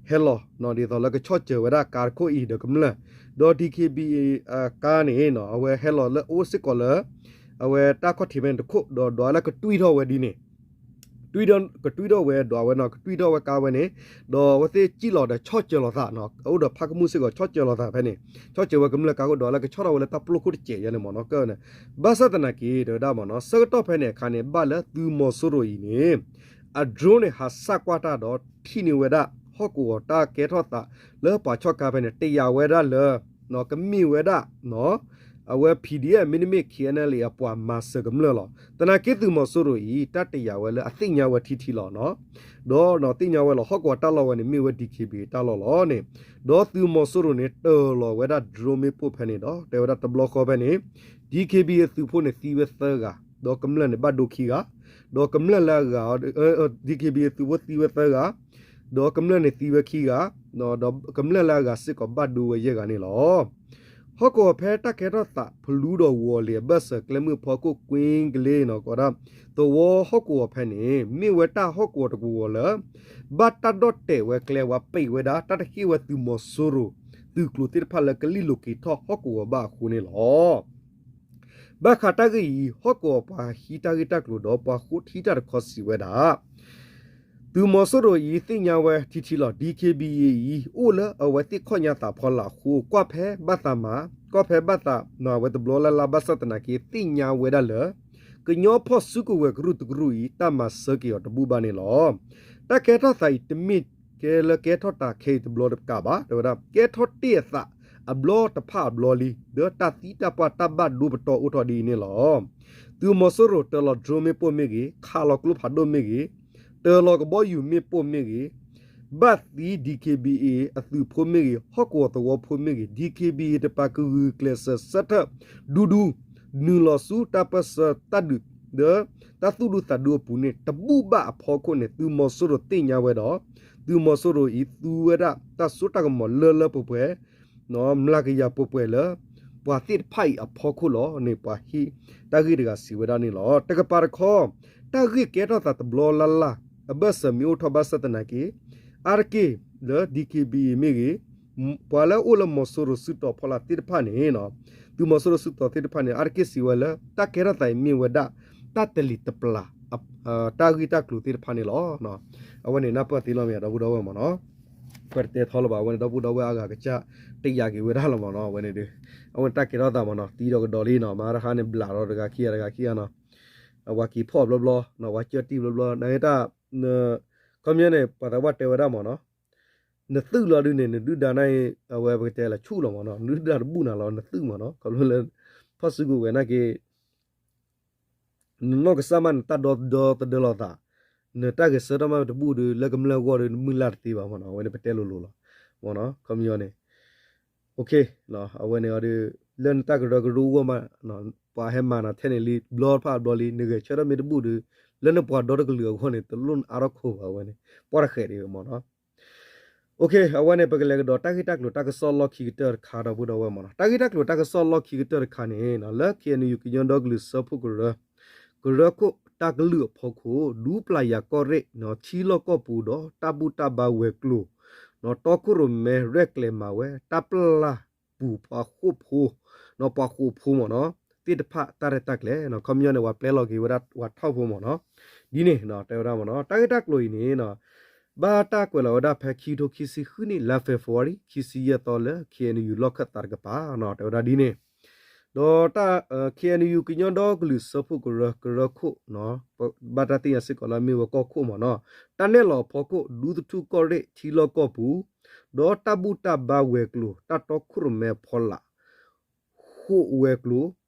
ဟဲလီၤ ဒ်သိးလၢကဆီၣ်စၢၤဝဲဒၣ်ကါတခိၣ်အံၤဒီးကမျၢၢ်, ဒီး D K B A အကါန့ၣ် အဝဲဟဲလီၤလၢအိၣ်စ့ၢ်ကီးလၢ အဝဲတၢ်ခီၣ်ထံးဖဲန့ၣ်တခိၣ် ဒီးဒွးလၢကတွံၢ်ထီၣ်ဝဲဒ်န့ၣ် တွံၢ်ဒီး ကတွံၢ်ထီၣ်ဝဲဒွးဝဲနီၤ ကတွံၢ်ထီၣ်ဝဲကါဝဲန့ၣ်, ဒီးအဝဲသ့ၣ်စံၣ်လီၤဒီးဆီၣ်စၢၤလီၤသးနီၤ အိၣ်ဒီးဖးကမူၣ်စ့ၢ်ကီး ဆီၣ်စၢၤလီၤသးဖဲန့ၣ်, ဆီၣ်စၢၤဝဲကမျၢၢ်ကါခိၣ် ဒွးလၢကဆီၣ်ထီၣ်ဝဲလၢတၢ်ပျီခိၣ်တစဲးယဲန့ၣ်မးနီၤ ကၢၢ်န့ၣ်, ဘၣ်ဆၣ်သနာ်က့ တဲဝဲဒၣ်မးနီၤ ဆၢကတီၢ်ဖဲန့ၣ်အခါန့ၣ် ဘၣ်လၢသုးမီၤစိရိၤအံၤန့ၣ် အ drone န့ၣ် ဟးဆှၣ်ကွၢ်တၢ်ဒီးထံၣ်န့ၢ်ဝဲဒၣ် ဟီၣ်ကဝီၤတၢ်ကဲထီၣ်သးလၢပှၤဆီၣ်ကါဖဲန့ၣ် တယာ်ဝဲဒၣ်လၢ ကမ့ၢ်ဝဲဒၣ် အဝဲ P D F မ့တမ့ၢ် K N L A အပှၤမၤစၢၤကမျၢၢ်လီၤ. သနာ်က့သုးမီၤစိရိၤအံၤ တၢ်တယာ်ဝဲလၢအသ့ၣ်ညါဝဲထံထံလီၤနီၤ, ဒီးသ့ၣ်ညါဝဲလီၤ ဟီၣ်ကဝီၤတၢ်လီၢ်ဝဲန့ၣ် မ့ၢ်ဝဲ D K B A တၢ်လီၢ်လီၤန့ၣ်, ဒီးသုးမီၤစိရိၤန့ၣ် တၢၤလီၤဝဲဒၣ် drone မ့ၣ်ပိၢ်ဖဲန့ၣ်ဒီး တဲဝဲဒၣ်တဘျီဃီဖဲန့ၣ် D K B A အသုးဖိန့ၣ်သံဝဲသၢဂၤ, ဒီးကမျၢၢ်န့ၣ်ဘၣ်ဒိခံဂၤ, ဒီးကမျၢၢ်လၢအဂၤ D K B A အသုးဖိသံဝဲသၢဂၤ, ဒီးကမျၢၢ်န့ၣ်သံဝဲခံဂၤ, ဒီးကမျၢၢ်လၢအဂၤစ့ၢ်ကီးဘၣ်ဒိဝဲယဲၢ်ဂၤန့ၣ်လီၤ. ဟီၣ်ကဝီၤဖဲတၢ်ကဲထီၣ်သးဖလူဒီးဂီၤလ့ၤအဘၢၣ်စၢၤကျဲမုၢ်ဖီခိၣ်ကွ့ကလ့နီၤ ကီးဒၣ် သဝီဟီၣ်ကဝီၤဖဲန့ၣ် မ့ၢ်ဝဲတၢ်ဟီၣ်ကဝီၤတကဝီၤလၢ ဘၣ်တၢ်ဒီၣ်တဲာ်ဝဲကျဲဝဲပံးဝဲဒၣ် တၢ်တဟ့ၣ်ဝဲသုးမီၤစိရိၤ သုးကျိၤသ့ၣ်တဖၣ်လၢကလံၣ်လိၤက့ၤထီၣ်ဟီၣ်ကဝီၤဘၣ်အဃိန့ၣ်လီၤ. ဘၣ်ဃးတၢ်ဂ့ၢ်အံၤ ဟီၣ်ကဝီၤပှၤဟံးတၢ်ဂ့ၢ်တၢ်ကျိၤဒီးပှၤဃိထံတၢ်တခီစံးဝဲဒၣ် သုးမီၤစိရိၤအံၤသ့ၣ်ညါဝဲထံထံလီၤ D K B A အံၤ အိၣ်လၢအဝဲသ့ၣ်ခီၣ်ညါသးဖီလာ်အဃိ ကွၢ်ဖဲဘၣ်သးမၤ ကွၢ်ဖဲဘၣ်သးမၤဝဲတဘျီလၢ်လၢ် ဘၣ်ဆၣ်သနာ်က့ သ့ၣ်ညါဝဲဒၣ်လၢ ကညီဖီၣ်စုကဝဲၤကရူၢ်တကရူၢ်အံၤ တၢ်မၤစၢၤက့ၤအီၤတဘူၣ်ဘၣ်န့ၣ်လီၤ. တၢ်ကဲထီၣ်သးအံၤတမ့ၢ်ကဲလၢကဲထီၣ်တၢ်ခဲအံၤတဘျီတကးဘၣ် တဲဝဲဒၣ် ကဲထီၣ်တ့ၢ်အသးအဘျီတဖၣ်အဘျီလံ ဒီးတၢ်သံတၢ်ပှၢ်တၢ်ဘၣ်ဒိပတီၢ်အိၣ်ထီၣ်ဒ်အံၤန့ၣ်လီၤ. သုးမီၤစိရိၤတၢၤလီၤ drone မ့ၣ်ပိၢ်မ့ၢ်ဂ့ၤ, ခးလီၤကျိဖးဒိၣ်မ့ၢ်ဂ့ၤ, တၢၤလီၤကဘီယူၤမ့ၣ်ပိၢ်မ့ၢ်ဂ့ၤ, ဘၣ်သံ D K B A အသုးဖိမ့ၢ်ဂ့ၤ, ဟီၣ်ကဝီၤသဝီဖိမ့ၢ်ဂ့ၤ, D K B A တပၤကဂုာ်ကျဲးစၢးဆၢထၢၣ်ဒူဒူ နုာ်လီၤဆူတၢ်ပၢၢ်ဆၢတၢ်ဒုး ဒီးတၢ်သူၣ်ဒူသးဒူအပူၤန့ၣ် တဘူၣ်ဘၣ်အဖီခိၣ်န့ၣ် သုးမီၤစိရိၤသ့ၣ်ညါဝဲဒီး သုးမီၤစိရိၤအံၤသူဝဲဒၣ်တၢ်စိတၢ်ကမီၤလၢလၢပှဲၤပှဲၤ မျးကယၤပှဲၤပှဲၤလၢ ပှၤသ့ၣ်တဖၣ်အံၤအဖီခိၣ်လီၤန့ၣ် ပှၤဟံးတၢ်ဂ့ၢ်တဂၤစံးဝဲဒၣ်န့ၣ်လီၤ. တကပၤတခီ တၢ်ဂ့ၢ်ကဲထီၣ်သးတဘျီလၢ်လၢ် အဘၢၣ်စၢၤမ့ၢ်အိၣ်ထီၣ်ဘၣ်ဆၣ်သနာ်က့ အါတက့ၢ်လၢ D K B A မ့ၢ်ဂ့ၤ ပှၤလၢအိၣ်လၢမီၤစိရိၤစုတီၤဖီလာ်သ့ၣ်တဖၣ်န့ၣ် သုးမီၤစိရိၤစုတီၤသ့ၣ်တဖၣ်န့ၣ် အါတက့ၢ်စံးဝဲလၢ တၢ်ကဲထီၣ်သးအံၤမ့ၢ်ဝဲဒၣ် တၢ်တလံၤတပျၢ် တၢ်ဂ့ၢ်တၢ်ကျိၤသ့ၣ်တဖၣ်န့ၣ်လီၤ. အဝဲန့ၣ်နၢ်ပၢၢ်သ့လီၤမ့ၢ် ဒီပုၢ်ဒီဝဲၢ်မ့ၢ်နီၤ, ပှၤတတဲထီလၢၤဘၣ် အဝဲန့ၣ် ဒီပုၢ်ဒီဝဲၢ်အါဂၤကစၢ်တယာ်က့ၤဝဲဒၣ်လီၤမ့ၢ်နီၤ, အဝဲန့ၣ်ဒီး အဝဲန့ၣ်တၢ်ကဲထီၣ်သးမ့ၢ်နီၤ သံဒီးကဒီးလံနီၤ, မၤတခါန့ၣ် ဘျးဒီးတဂၤခံဂၤတဂၤခံဂၤနီၤ, အဝဲက့ၤဖီၣ်ဘျီဘျီ, ဝဲကၢၢ်တံၢ်ဘျီဘျီ, နတၢ် ခီပညီန့ၣ် ပှၤသးပှၢ်တဲဝဲဒၣ်မ့ၢ်နီၤ, နသုးလီၤဒုးန့ၣ် နဒုၣ်ဒါန့ၣ် အဝဲပကတဲလၢဆူၣ်လီၤမ့ၢ်နီၤ, နဒုၣ်ဒါတဘူၣ်နၤလီၤ နသုးမ့ၢ်နီၤ, ခီဖျိလၢ ဖီၣ်စုကဝဲၤနာ်က့ နနီၢ်ကစၢ်မး နတၢ်ဒီသဒၢလီၤသး, နတၢ်ဂဲၤဆၢထၢၣ်မးတဘူၣ်ဒီး လၢကမျၢၢ်အဂီၢ်ဒီး နမုၢ်လၢ်တသ့ဘၣ်မ့ၢ်နီၤ, အဝဲန့ၣ်ပတဲလိၤလိၤလီၤ, မ့ၢ်နီၤ, ခီပညီန့ၣ် အဝဲန့ၣ်ဒီး လၢနတၢ်ကရၢကရိအဂီၢ်မး, ပှၤဟဲမၤနၤထဲန့ၣ်လံ ဘျီတဖၣ်ဘျီလံ နဂဲၤဆၢထၢၣ်မ့ၢ်တဘူၣ်ဒီး လၢနပှၤဒီတကလုာ်အဂီၢ်န့ၣ် တလိၣ်နအါထီၣ်ခိၣ်ဘၣ် အဝဲန့ၣ် ပှၢ်တဃဲးဒံးမ့ၢ်နီၤ. အဝဲန့ၣ် ပကလဲၤကဒီးတၢ်ဂ့ၢ်တၢ်ကျိၤတၢ်ကစီၣ်လီၢ်ခံကတၢၢ်တခါ ဒီပုၢ်ဒီဝဲၢ်မ့ၢ်နီၤ, တၢ်ဂ့ၢ်တၢ်ကျိၤတၢ်ကစီၣ်လီၢ်ခံကတၢၢ်တခါန့ၣ် လၢ KNU ကညီဒီကလုာ်စၢဖှိၣ်ကရၢ ကရၢခိၣ်တၢ်ကလုၢ်အဖီခိၣ် ဒူပျၢ်ယၤကီၢ်ရ့ၣ် ထံလီၢ်ကီၢ်ပူၤဒီး တၢ်ဘူၣ်တၢ်ဘါဝဲၤကျိၤ တီခိၣ်ရိၣ်မဲရဲၣ်ကျဲၤမၤဝဲ တၢ်ပျၢ်ပူၤပှၤဃိာ်ဖိ, ပှၤဃိာ်ဖိမ့ၢ်နီၤ, သ့ၣ်တဖၣ်တၢ်ရဲၣ်တၢ်ကျဲၤ, ခီပညီန့ၣ် ပှၤပျဲလီၤက့ၤဝဲဒၣ်ပှၤထီၣ်ဖိမ့ၢ်နီၤ, ဒ်န့ၣ် တဲဝဲဒၣ်မ့ၢ်နီၤ, တၢ်ဂ့ၢ်တၢ်ကျိၤအံၤန့ၣ် ဘၣ်တၢ်ကွဲးလီၤဝဲဒၣ်ဖဲခံကထိခံဆံဃုနံၣ် လါ February ခံဆံယဲၢ်သီလၢ KNU လီၢ်ခၢၣ်သးတကပၤ တဲဝဲဒၣ်ဒ်န့ၣ်, ဒီး KNU ကညီဒီကလုာ်စၢဖှိၣ်ကရၢ ကရၢခိၣ် ဘၣ်တၢ်သ့ၣ်ညါစ့ၢ်ကီးလၢအမ့ၢ်ဝဲကီၢ်ခိၣ်မ့ၢ်နီၤ, တၢ်နဲၣ်လီၤအဖီခိၣ် ဒူသထူၣ်ကီၢ်ရ့ၣ်ထံလီၢ်ကီၢ်ပူၤ, ဒီးတၢ်ဘူၣ်တၢ်ဘါဝဲၤကျိၤ တၢ်တီခိၣ်ရိၣ်မဲအဖီလာ် ဃိာ်ဝဲၤကျိၤ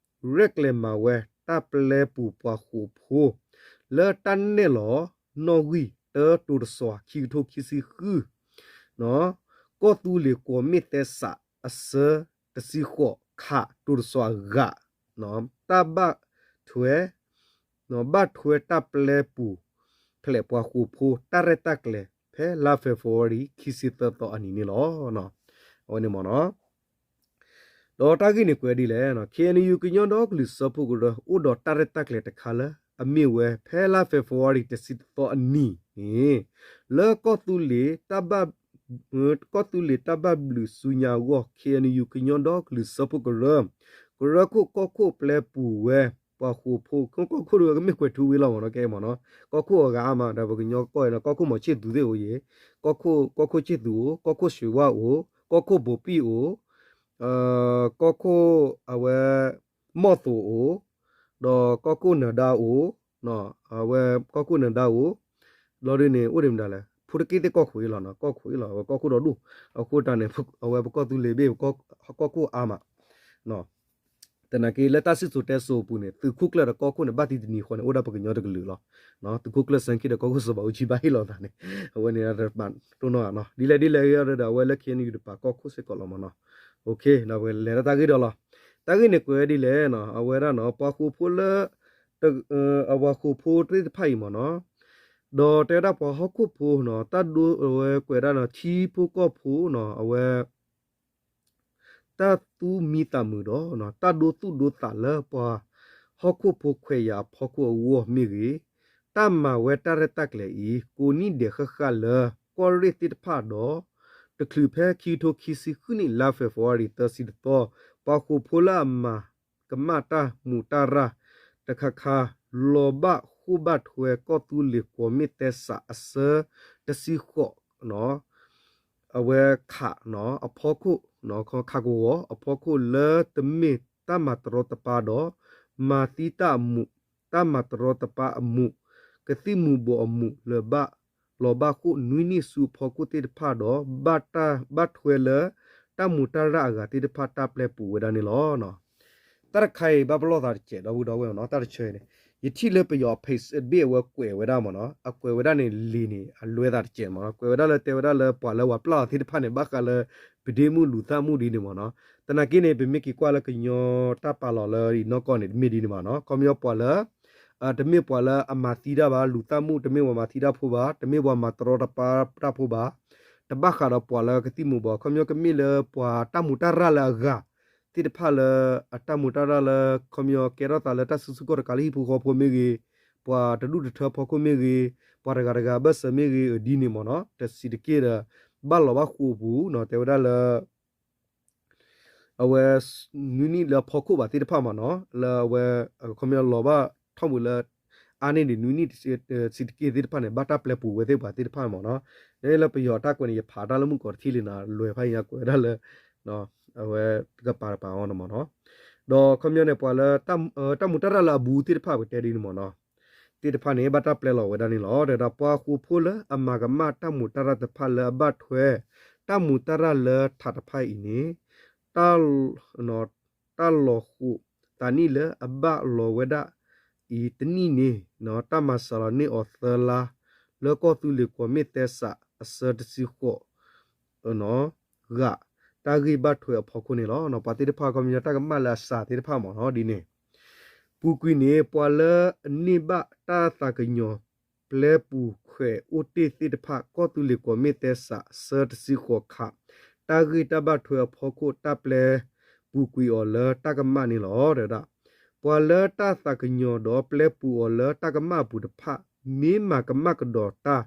ရဲၣ်ကျဲၤမၤဝဲ တၢ်ပျဲပူၤပှၤဃိာ်ဖိ လၢတၢ်နဲၣ်လီၤ နီၣ်ဂံၢ်တၢတိၤတစွၤ ခံကထိခံဆံဃု ကီၢ်သူလ့ၤကွီၢ်မ့ၣ်သဲစးအဆၢ တဆံဃိး ခး တိၤတစွၤဂၤ တၢ်ဘၣ်ထွဲ ဘၣ်ထွဲတၢ်ပျဲပူၤ ဖျဲးပှၤဃိာ်ဖိ တၢ်ရဲၣ်တၢ်ကျဲၤ ဖဲလါ February ခံဆံသၢသီအနံၤန့ၣ်လီၤ. အဝဲန့ၣ်မ့ၢ်နီၤ ဒီးတၢ်ဂ့ၢ်န့ၣ်ကွဲးဒ်လဲၣ်, KNU ကညီဒီကလုာ်စၢဖှိၣ်ကရၢ အိၣ်ဒီးတၢ်ရဲၣ်တၢ်ကျဲၤတခါလၢ အမ့ၢ်ဝဲဖဲလါ February တဆံတသီအနံၤန့ၣ် လၢ ကီၢ်သူလ့ၤတၢ်ဘၣ်ဘျုးဆူညါအဂီၢ် KNU ကညီဒီကလုာ်စၢဖှိၣ်ကရၢ ကရၢခိၣ်ကီၢ်ခိၣ်ပျဲပူၤဝဲ ပှၤဃိာ်ဖိ ကီၢ်ခိၣ်ဒီးကမ့ၢ်ကွဲးထူဝ့လီၤမ့ၢ်နီၤ ကဲမ့ၢ်နီၤ ကီၢ်ခိၣ်အဂၤအါမး ဒီးပကညီကီၢ်အံၤနီၤ ကီၢ်ခိၣ်မီၤဆ့ၣ်သူးသ့ၣ်အိၣ်ယဲၢ် ကီၢ်ခိၣ်ဆှ့ဝါအိၣ် ကီၢ်ခိၣ်ဘိပံၣ်အိၣ် ကီၢ်ခိၣ်အဝဲ မီၢ်သိးအိၣ် ဒီးကီၢ်ခိၣ်နၢၤဒါအိၣ် အဝဲကီၢ်ခိၣ်နၢၤဒါအိၣ် လီၤဒုန့ၣ် အိၣ်ဒံးမတၤလဲၣ် ဖိတက့ၢ်သ့ၣ်ကီၢ်ခိၣ်အံၤလီၤ ကီၢ်ခိၣ်အံၤလီၤ အဝဲကီၢ်ခိၣ်ဒီဒူၣ် အဃိတၢ်န့ၣ် အဝဲပကီၢ်သူလ့ၤဘ့ၣ် ကီၢ်ခိၣ်အါမး သနာ်က့လၢတၢ်စံၣ်စိၤတဲစိၤအပူၤန့ၣ် သုးခိၣ်ကျၢၢ်ဒီးကီၢ်ခိၣ်န့ၣ် ဘၣ်သံတနံၤဃီန့ၣ် အိၣ်ဒၣ်ပကညီတကလုာ်လီၤ. သုးခိၣ်ကျၢၢ်စဲၤခံဒီးကီၢ်ခိၣ်စီၤဘးအူကၠံဘၣ်ဟ့ၣ်လီၤသးန့ၣ် အဝဲန့ၣ်တပာ်တိၢ်နီၣ်ဧါနီၤ ဒ်လဲၣ်ဒ်လဲၣ်ဂ့ၤဒီး အဝဲလၢ KNU တပာ်ကီၢ်ခိၣ်စ့ၢ်ကီးလီၤမ့ၢ်နီၤ. ပကလဲၤတၢ်ဂ့ၢ်ဒီးလီၤ. တၢ်ဂ့ၢ်န့ၣ်ကွဲးဒ်လဲၣ်နီၤ အဝဲဒၣ်နီၤ ပှၤဃိာ်ဖိလၢ အပှၤဃိာ်ဖိသ့ၣ်တဖၣ်အံၤမ့ၢ်နီၤ ဒီးတဲဝဲဒၣ်ပှၤဟီၣ်ခိၣ်ဖိနီၤ တၢ်ဒိအဝဲကွဲးဒၣ်နီၤ ထံဖိကီၢ်ဖိနီၤ အဝဲ တၢ်သူၣ်မံသးမုာ်ဒီး တၢ်ဒိသူၣ်ဒိသးလၢပှၤဟီၣ်ခိၣ်ဖိခွဲးယာ်အဖီခိၣ်အဂီၢ်မ့ၢ်ဂ့ၤ, တၢ်မၤဝဲတၢ်ရဲၣ်တၢ်ကျဲၤအံၤ ကိးနံၣ်ဒဲးဃၣ်ဃၣ်လၢ ကီၢ်ရ့ၣ်သ့ၣ်တဖၣ်ဒီး တချုးဖဲခံကထိခံဆံဃုနံၣ် လါ February သၢဆံတသီ ပှၤဃိာ်ဖိလၢအမၤ ကမၣ်တၢ်မူးတၢ်ရၢ်တခါခါ လီၤဘၣ်ဃိၣ်ဘၣ်ထွဲကီၢ်သူလ့ၤကွီၢ်မ့ၣ်သဲစးအဆၢတဆံဃိး အဝဲခး အဖီခိၣ် ခးကဝီၤအဖီခိၣ်လၢတမ့ၢ်တၢ်မၤတရီတပါဒီး မၤသံတၢ်အမူး တၢ်မၤတရီတပါအမူး ကသံၣ်မူၤဘှီးအမူးလၢၤဘၣ် လီၤဘၣ်ဃိၣ်နွံနံၣ်ဆူအဖီခိၣ်သ့ၣ်တဖၣ်ဒီး ဘၣ်ထွဲလၢ တၢ်မူးတၢ်ရၢ်အဂၤသ့ၣ်တဖၣ်တၢ်ပျဲပူၤဝဲဒၣ်န့ၣ်လီၤ. တၢ်တခါအံၤ ဘၣ်ပလီၢ်သးတစဲး ဒီပုၢ်ဒီဝဲၢ်နီၤ တၢ်တဆၢအံၤန့ၣ် ယထံၣ်လၢပယီၤ page ဘ့ၣ်အဝဲကွဲးဝဲဒၣ်မ့ၢ်နီၤ အကွဲးဝဲဒၣ်န့ၣ်လံာ်န့ၣ် အလွဲသးတစဲးမ့ၢ်နီၤ ကွဲးဝဲဒၣ်လၢတဲဝဲဒၣ်လၢပှၤလၢပှၤပျၢ်အီၤသ့ၣ်တဖၣ်န့ၣ် ဘၣ်ဃးလၢ ပဒ့မုၣ်လူၤသၣ်မုၣ်ဒ်န့ၣ်မ့ၢ်နီၤ သနာ်က့န့ၣ် ပမ့ၢ်က့ၤကွၢ်လၢကညီတၢ်ပာ်လီၤလၢအံၤနီၢ်ကီၢ်န့ၣ် တမ့ၢ်ဒ်န့ၣ်ဘၣ်နီၤ ခီပညီပှၤလၢ တမ့ၢ်ပှၤလၢအမၤသံတၢ်ဘၣ် လူၤသၣ်မုၣ် တမ့ၢ်ပှၤမၤသံတၢ်ဖိဘၣ် တမ့ၢ်ပှၤမၤတရီတပါတၢ်ဖိဘၣ် တဘၣ်ဃးဒီးပှၤလၢကသံၣ်မူၤဘှီး ခီပညီကမ့ၢ်လၢပှၤတၢ်မူးတၢ်ရၢ်လၢအဂၤ သ့ၣ်တဖၣ်လၢ အတၢ်မူးတၢ်ရၢ်လၢ ခီပညီကဲထီၣ်သးလၢတၢ်စုဆူၣ်ခီၣ်တကးလၢဟံၣ်ဖိဃီဖိမ့ၢ်ဂ့ၤ ပှၤတဒူၣ်တထၢဖီခိၣ်မ့ၢ်ဂ့ၤ ပှၤတဂၤတဂၤဘၢၣ်စၢၤမ့ၢ်ဂ့ၤ ဒ်န့ၣ်မ့ၢ်နီၤ တဆံးတက့ၢ်ဒီး ဘၣ်လီၤဘၣ်ဃိးပူၤနီၤ တဲဝဲဒၣ်လၢ အဝဲ နွံနံၣ်လၢအဖီခိၣ်ဘၣ်သ့ၣ်တဖၣ်မ့ၢ်နီၤ လၢအဝဲ အခီပညီလီၤဘၣ်ထီၣ်ပူၤလၢ အါန့ၢ်ဒံးနွံနံၣ်ဆံးတက့ၢ်သ့ၣ်တဖၣ်န့ၣ် ဘၣ်တၢ်ပျဲပူၤဝဲသ့ၣ်ပှၤသ့ၣ်တဖၣ်မ့ၢ်နီၤ. လၢပယီၤတၢ်ကွဲးန့ၣ် ယဖးတၢ်လၢမုၢ်ကီးတထံၣ်လံနီၤ လွဲၤဖးယါကွဲးဝဲဒၣ်လၢ အဝဲတကပၤတပၤအီၤန့ၣ်မ့ၢ်နီၤ. ဒီးခီပညီန့ၣ် ပှၤလၢ တၢ်မူးတၢ်ရၢ်လၢအဘူးသ့ၣ်တဖၣ်ပကတဲဒ်န့ၣ်မ့ၢ်နီၤ သ့ၣ်တဖၣ်န့ၣ် ဘၣ်တၢ်ပျဲလီၤဝဲဒၣ်န့ၣ်လီၤ. ဒီးပှၤဃိာ်ဖိလၢအမၤကမၣ်တၢ်မူးတၢ်ရၢ်တဖၣ်လၢအဘၣ်ထွဲ တၢ်မူးတၢ်ရၢ်လၢထးတဖၣ်အံၤန့ၣ် တၢ်လီၤဃိးသးနံၣ်လၢအဘၣ်လီၤဝဲဒၣ်အံၤတနံၣ်န့ၣ် တၢ်မၤစှၤလီၤန့ၢ်အီၤသၢလါ လၢကီၢ်သူလ့ၤကွီၢ်မ့ၣ်သဲစးအဆၢတဆံဃိး ဂၤ တၢ်ဂ့ၢ်ဘၣ်ထွဲအဖီခိၣ်န့ၣ်လီၤ. ပှၤသ့ၣ်တဖၣ်ခီပညီတၢ်ကမၣ်လၢအစှၤသ့ၣ်တဖၣ်မ့ၢ်နီၤ ဒ်န့ၣ် ပူၤကွံာ်န့ၣ် ပှၤလၢအန့ၢ်ဘၣ်တၢ်သးကညီၤပျဲပူၤခွဲးအိၣ်တ့ၢ်သ့ၣ်တဖၣ် ကီၢ်သူလ့ၤကွီၢ်မ့ၣ်သဲစးအဆၢတဆံဃိးခး တၢ်ဂ့ၢ်တၢ်ဘၣ်ထွဲအဖီခိၣ် တၢ်ပျဲပူၤကွံာ်အီၤလၢတၢ်ကမၣ်န့ၣ်လီၤ တဲဝဲဒၣ်. ပှၤလၢတၢ်သးကညီၤဒီးပျဲပူၤအီၤလၢတၢ်ကမၣ်အပူၤတဖၣ် မ့ၢ်မၤကမၣ်ကဒီးတၢ်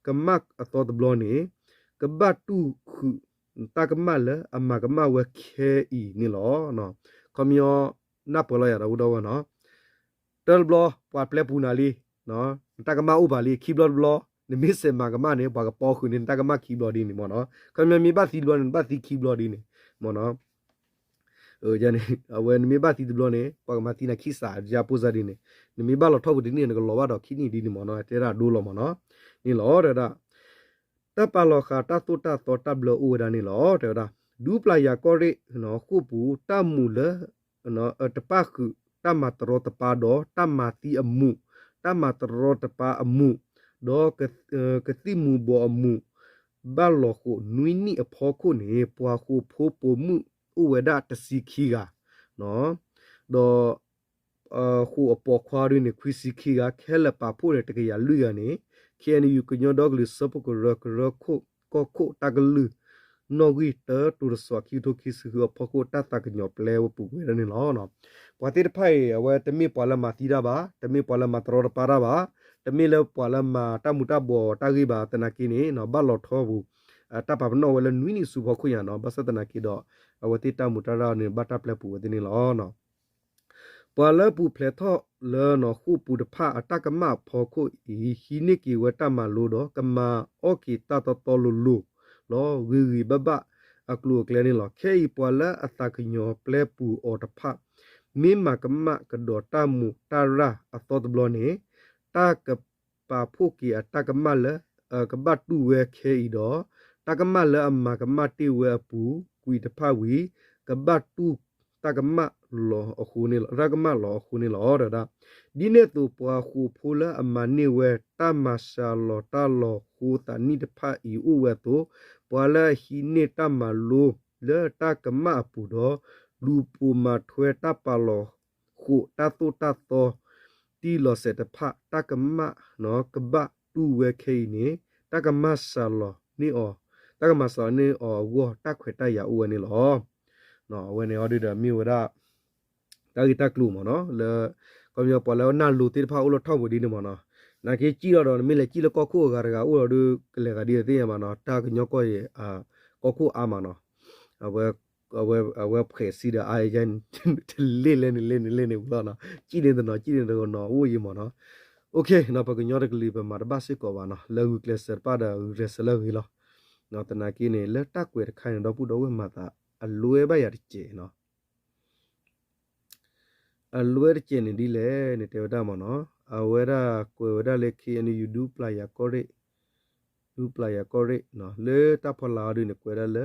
ကမၣ်အသီတဘျီန့ၣ် ကဘၣ်တူၢ်ဃုာ်တၢ်ကမၣ်လၢအမၤကမၣ်ဝဲခဲအံၤန့ၣ်လီၤ. ခီပညီ နၢ်ပၢၢ်လီၤယၤဒီပုၢ်ဒီဝဲၢ်နီၤ တၢ်တဘျီ ပှၤပျဲပူၤနၤလံ နတၢ်ကမၣ်အိၣ်ပာ်လံ ခံဘျီတဘျီ နမ့ၢ်စဲးမၤကမၣ်န့ၣ် ပှၤကပီဃုာ်န့ၣ် နတၢ်ကမၣ်ခံဘျီဒ်န့ၣ်မ့ၢ်နီၤ. ခီပညီမ့ၢ်ဘၣ်သံတဘျီန့ၣ် နဘၣ်သံခံဘျီဒ်န့ၣ်မ့ၢ်နီၤ. အဝဲနမ့ၢ်ဘၣ်သံတဘျီန့ၣ် ပှၤကမၤသံနၤခံစး ယါပိၢ်စါဒ်န့ၣ် နမ့ၢ်ဘၣ်လီၤထီၣ်ပူၤတနံၣ် နကလီၤဘၣ်ဒီးခံနံၣ်ဒ်န့ၣ်မ့ၢ်နီၤ တဲဒၣ်ဒိလီၤမ့ၢ်နီၤ. န့ၣ်လီၤ တဲဝဲဒၣ် တၢ်ပာ်လီၤဃာ်တၢ်သိၣ်တၢ်သီတၢ်ဘျၢအိၣ်ဝဲဒၣ်န့ၣ်လီၤ တဲဝဲဒၣ်. ဒူပျၢ်ယၤကီၢ်ရ့ၣ်ဃိာ်ပူၤ တၢ်မူးလၢ တပၣ်ဃုာ် တၢ်မၤတရီတပါဒီး တၢ်မၤသံအမူး, တၢ်မၤတရီတပါအမူး, ဒီး ကသံၣ်မူၤဘှီးအမူး ဘၣ်လီၤဃိးနွံနံၣ်အဖီခိၣ်န့ၣ် ပှၤဃိာ်ဖိပိာ်မုၣ်အိၣ်ဝဲဒၣ်တဆံခံဂၤ ဒီး ဃိာ်အပိာ်ခွါဒ်န့ၣ် ခွံဆံခံဂၤ, ခဲလၢာ်ပာ်ဖှိၣ်န့ၣ် တကယၤလွံၢ်ဂၤန့ၣ် ခ့ၣ်အဲၣ်ယူၣ် ကညီဒီကလုာ်စၢဖှိၣ်ကရၢ ကရၢခိၣ်ကီၢ်ခိၣ်တၢ်ကလုၢ် နီၣ်ဂံၢ်တၢ တိၤတစီၤ ခံကထိခံဆံဃုအဖီခိၣ် တၢ်သးကညီၤပျဲဝဲပူၤကွံာ်ဝဲဒၣ်န့ၣ်လီၤ. ပှၤသ့ၣ်တဖၣ်အံၤ အဝဲတမ့ၢ်ပှၤလၢမၤသံတၢ်ဘၣ်, တမ့ၢ်ပှၤလၢမၤတရီတပါတၢ်ဘၣ်, တမ့ၢ်လၢပှၤလၢမၤတၢ်မူၤတၢ်ဘှီးတၢ်ဂ့ၢ်ဘၣ်, သနာ်က့န့ၣ် ဘၣ်လီၤထီပူၤ တၢ်ပာ်ပနီၣ်ဝဲလၢနွံနံၣ်ဆူဖီခိၣ်ညါနီၤ, ဘၣ်ဆၣ်သနာ်က့ဒီး အဝဲသ့ၣ်တၢ်မူၤတၢ်ရၢ်န့ၣ် ဘၣ်တၢ်ပျဲပူၤဝဲသ့ၣ်န့ၣ်လီၤ. ပှၤလၢပူၤဖျဲးထီၣ်လၢဃိာ်ပူၤတဖၣ်အတၢ်ကမၣ်အဖီခိၣ်အံၤ ဟံးန့ၢ်က့ၤဝဲတၢ်မၤလိဒီး ကမၤအီၣ်က့ၤတၢ်တီတီလိၤလိၤလီၤ. ဂ့ၤဂ့ၤဘၣ်ဘၣ်အကျိၤအကျဲန့ၣ်လီၤ. ခဲအံၤ ပှၤလၢအသးကညီၤပျဲပူၤအီၤတဖၣ် မ့ၢ်မၤကမၣ်ကဒီးတၢ်မူးတၢ်ရၢ်အသီတဘျီန့ၣ် တၢ်ကပာ်ဖှိၣ်က့ၤအတၢ်ကမၣ်လၢ ကဘၣ်တူၢ်ဝဲခဲအံၤဒီး တၢ်ကမၣ်လၢအမၤကမၣ်တ့ၢ်ဝဲအပူၤကွံာ်တဖၣ်ဝံၤ ကဘၣ်တူၢ်တၢ်ကမၣ်လီၤအဃိန့ၣ်လီၤ, တၢ်ကမၣ်လီၤအဃိန့ၣ်လီၤ. ဒ်န့ၣ်အသိး ပှၤဃိာ်ဖိလၢအမၤန့ၢ်ဝဲ တၢ်မၤစှၤလီၤတၢ်လီၤဃိသးနံၣ်တဖၣ်အံၤအိၣ်ဝဲအသိး, ပှၤလၢအဟံးန့ၢ်တၢ်မၤလိလၢတၢ်ကမၣ်အပူၤဒီး လူၤပိာ်မၤထွဲတၢ်ပာ်လီၤဃိာ်တၢ်သိၣ်တၢ်သီ တံၢ်လီၤစဲးတဖၣ် တၢ်ကမၣ်ကဘၣ်တူၢ်ဝဲခဲအံၤန့ၣ် တၢ်ကမၤစှၤလီၤန့ၢ်အီၤ, တၢ်ကမၤစှၤလီၤန့ၢ်အီၤအဂီၢ် တၢ်ခွဲးတၢ်ယာ်အိၣ်ဝဲန့ၣ်လီၤ. အဝဲန့ၣ်အီၤဒုဒီးမ့ၢ်ဝဲဒၣ် တၢ်ဂ့ၢ်တၢ်ကျိၤမ့ၢ်နီၤ, လၢ ခီပညီပှၤလၢနၢ်လိၤသ့ၣ်တဖၣ်အိၣ်လၢထီၣ်ပူၤဒ်န့ၣ်မ့ၢ်နီၤ, နာ်က့စံၣ်လီၤဒီး နမ့ၢ်လဲၤစံၣ်လၢကီၢ်ခိၣ်အဂၤတဂၤအိၣ်လီၤဒု ကလဲၤဂၤဒ်သ့ၣ်ညါမ့ၢ်နီၤ, တၢ်ကညီကီၢ်အံၤ ကီၢ်ခိၣ်အါမ့ၢ်နီၤ, အဝဲဖှဲးစံဒီးအါယဲ တလဲၤလဲၤန့ၣ်လဲၤန့ၣ်လဲၤန့ၣ်ဝံၤလီၤနီၤ, စံၣ်န့ၣ်တနီၤ စံၣ်န့ၣ်တနီၤအိၣ်ယံၤမ့ၢ်နီၤ, ပကညီတကလုာ် ပမၤတဘၣ်စ့ၢ်ကီးဘၣ်နီၤ, လၢဂုာ်ကျဲးစၢးတဖၣ်ဒီးဂုာ်ကျဲးစၢးလၢအဂ့ၤလီၤ. သနာ်က့န့ၣ် လၢတၢ်ကွဲးတခါန့ၣ် ဒီပုၢ်ဒီဝဲၢ်မၤသး အလွဲဘၣ်ယၤတစဲးနီၤ အလွဲတစဲးန့ၣ်ဒ်လဲၣ်န့ၣ် တဲဝဲဒၣ်မ့ၢ်နီၤ, အဝဲဒၣ်ကွဲးဝဲဒၣ်လၢ ခ့ၣ်အဲၣ်ယူၣ် ဒူပျၢ်ယၤကီၢ်ရ့ၣ်, ဒူပျၢ်ယၤကီၢ်ရ့ၣ်, လၢတၢ်ဖီလာ်အီၤဒုန့ၣ် ကွဲးဒၣ်လ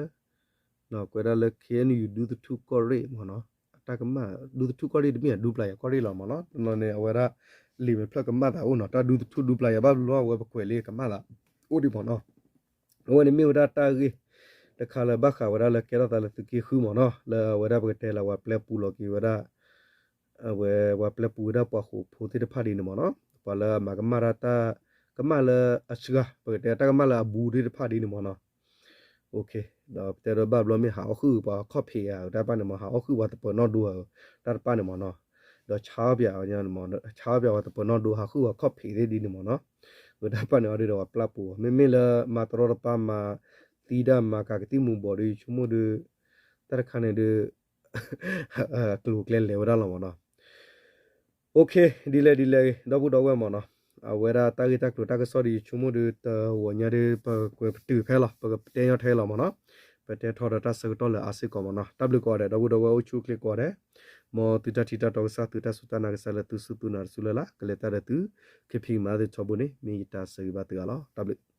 ၢ, ကွဲးဒၣ်လၢ ခ့ၣ်အဲၣ်ယူၣ် ဒူသထူၣ်ကီၢ်ရ့ၣ်မ့ၢ်နီၤ, တၢ်ကမၣ် ဒူသထူၣ်ကီၢ်ရ့ၣ်တမ့ၢ် ဒူပျၢ်ယၤကီၢ်ရ့ၣ်လီၤမ့ၢ်နီၤ, တနီၤန့ၣ် အဝဲဒၣ် လံာ်မဲာ်ဖျၢၣ်ကမၣ်သးအိၣ်နီၤ, တၢ်ဒူသထူၣ်ဒူပျၢ်ယၤဘၣ်ဘျီ အဝဲပကွဲးလံကမၣ်သး အိၣ်ဒံးမ့ၢ်နီၤ အဝဲန့ၣ်မ့ၢ်ဝဲဒၣ်တၢ်ဂ့ၢ်တခါလၢဘၣ်ဃးဝဲဒၣ်လၢကဲထီၣ်သးလၢသုးက့ဃုမ့ၢ်နီၤ, လၢအဝဲဒၣ်ပကတဲလၢပှၤပျဲပူၤလီၤက့ၤဝဲဒၣ်, အဝဲ ပှၤပျဲပူၤဝဲဒၣ်ပှၤဃိာ်ဖိသ့ၣ်တဖၣ်ဒ်န့ၣ်မ့ၢ်နီၤ, ပှၤလၢအမၤကမၣ်တၢ် ကမၣ်လၢအစှၤ ပကတဲတၢ်ကမၣ်လၢအဘူးသ့ၣ်တဖၣ်ဒ်န့ၣ်မ့ၢ်နီၤ, ဒီးပတဲဒီးဘၣ်ဘျီမ့ၢ်ဟးအီၣ်ဃုာ်ပှၤခီၣ်ဖံးဧါတၢ်တဖၣ်န့ၣ်မ့ၢ် ဟးအီၣ်ဃုာ်ပှၤသပၢၤနီၣ်ဒိဧါတၢ်တဖၣ်န့ၣ်မ့ၢ်နီၤ, ဒီးဆါအီၣ်ပှၤ, ဆါအီၣ်ပှၤသပၢၤနီၣ်ဒိဟးဃုာ်ပှၤခီၣ်ဖံးသ့ၣ်ဒ်န့ၣ်မ့ၢ်နီၤ, ဝဲဒၣ်ပာ်န့ၢ်အီၤဒုးဒီးပှၤပျၢ်ပူၤအီၤ မ့မ့ၢ်လၢမၤတရီတပါမၤသံတၢ်မၤကၤကသံၣ်မူၤဘှီးဒီး ယဆိကမိၣ်ဒီး တၢ်တခါန့ၣ်ဒီး အကျိၤအကျဲလဲၤဝဲဒၣ်လီၤမ့ၢ်နီၤ. အိၣ်ခ့ ဒ်လဲၣ်ဒ်လဲၣ်ဂ့ၤ ဒီပုၢ်ဒီဝဲၢ်မ့ၢ်နီၤ, အဝဲဒၣ်တၢ်ဂ့ၢ်တၢ်ကျိၤတၢ်ကစီၣ်ဒီး ယဆိကမိၣ်ဒီး တဝီညါဒီး ပကပတုာ်ဖဲလီၤ ပကပတဲညီထဲလီၤမ့ၢ်နီၤ, ပတဲထီၣ်ဒီးတၢ်ဆၢကတီၢ်လၢအါစ့ၢ်ကီးမ့ၢ်နီၤ. တၢ်ဘျုးကိးဂၤဒဲး ဒီပုၢ်ဒီဝဲၢ်အိၣ်ဆူၣ်အိၣ်ချ့ကိးဂၤဒဲး, မ်သုတၢ်ထံၣ်တၢ်တီကစၢ် သုတၢ်စူၢ်တၢ်နာ်ကစၢ်လၢသုစူၢ်သုနာ်တစူၢ်လၢ်လၢ် ကလဲၤတၢ်ဒီးသု ကဖံးကမၤသုထီဘိန့ၣ် မ့ၢ်ယတၢ်ဆၢဂ့ၤဘၣ်သုဂၤလီၤ. တၢ်ဘျုး